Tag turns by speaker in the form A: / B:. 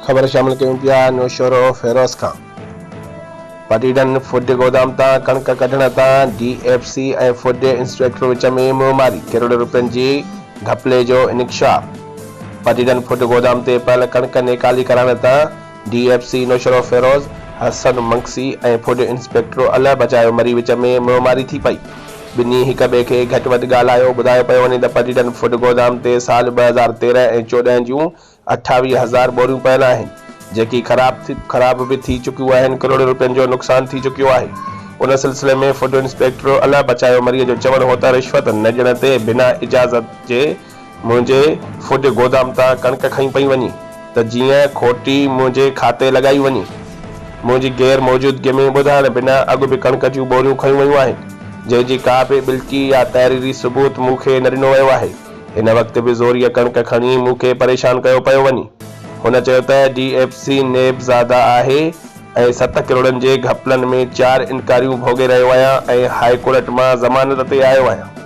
A: خبر شامل ڪيون پيا نوشهروفيروز کان پٽيڊن فوڊ گودام تان ڪڻڪ ڪڍڻ تان D F C ۽ food inspector وچ ۾ منهن ماري، ڪروڙين روپين جي گهپلي جو انڪشاف، پٽيڊن فوڊ گودام تي پيل ڪڻڪ نيڪالي ڪرائڻ تان D F C Naushahro Feroze Hassan Magsi ۽ food inspector Allah Bachayo Marri وچ ۾ منهن ماري ٿي پئي، ٻنهي هڪ ٻئي کي گهٽ وڌ ڳالهايو، ٻڌايو پيو وڃي ته پٽيڊن فوڊ گودام تي سال 2013 ۽ 14 جون 28 هزار ٻوريون پيل آهن، جيڪي خراب خراب به ٿي چڪيون آهن، ڪروڙين روپين جو نقصان ٿي چڪيو آهي. ان سلسلي ۾ فوڊ انسپيڪٽر الله بچايو مريء جو چوڻ هو ته رشوت نه ڏيڻ تي بنا اجازت جي منهنجي فوڊ گودام تان ڪڻڪ کنئي پئي وڃي ته جيئن کوٽي منهنجي کاتي لڳائي وڃي. منهنجي غير موجودگيء ۾ ٻڌائڻ بنا اڳ به ڪڻڪ جون ٻوريون کنيون ويون آهن، جنهن جي ڪا به ٻلٽي يا تحريري ثبوت مون کي نه ڏنو ويو آهي. هن وقت به زوريء ڪڻڪ کڻي مون کي پريشان ڪيو پيو وڃي. هن چيو ته ڊي ايف سي نيب زاده آهي ۽ ست ڪروڙن جي گهپلن ۾ چار انڪاريون ڀوڳي رهيو آهيان ۽ هاء ڪورٽ مان ضمانت تي آيو آهيان.